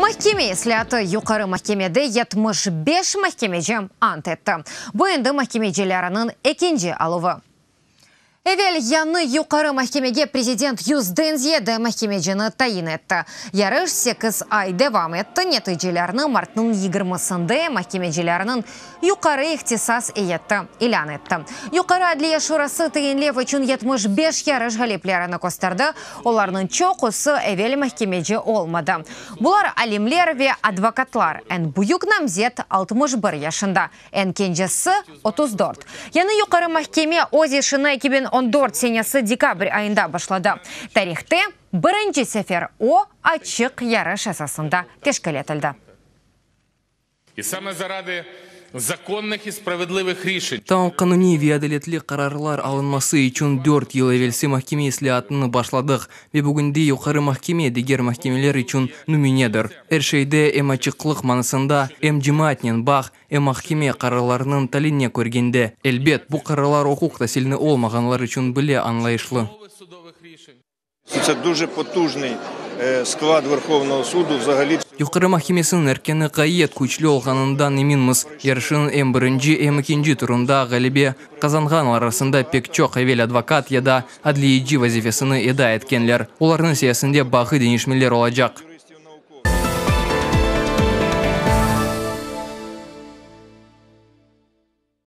Mahkeme islâatı Yuqarı mahkemede 75 mahkemeci ant etti. Bu endi mahkemecilerniñ ekinci aluvı. Evel yañı Yuqarı mahkemege prezident yüzden ziyade mahkemecini tayin etti. Yarış sekiz ay devam etti, neticelerni martnıñ yigirmisinde mahkemecilerniñ Yuqarı ihtisas eyeti ilân etti. Yuqarı adliye şurası tayinlev içün 75 yarış ğaliplerini kösterdi, olarnıñ çoqusı evel mahkemeci olmadı. Bular alimler ve advokatlar. Eñ büyük namzet 61 yaşında, eñ kencesi, 34. Yañı Yuqarı mahkeme öz işini 2014 senesi dekabr ayında başladı. Tarihte birinci sefer o, açıq yarış esasında teşkil etildi. І саме заради законних і справедливих рішень Tam qanuniy ve adaletli qararlar alınması içün dört yıl evelsi mahkeme islâatını başladıq ve bugünde Yuqarı mahkeme diger mahkemeler içün nümünedir. Er şeyde, em açıqlıq manasında, em cemaatnen bağ, em mahkeme qararlarınıñ taline körgende. Elbet, bu qararlar uquq tasilini olmağanlar içün bile añlayışlı. судових рішень. Це дуже потужний склад Верховного суду. Взагалі Yuqarı mahkemesiniñ erkânı ğayet küçlü olğanından eminmiz. Yarışnıñ em birinci, em ekinci turında ğalebe qazanğanlar arasında pek çoq evel advokat ya da adliyeci vazifesini eda etkenler. Olarnıñ sayesinde bağı deñişmeler olacaq.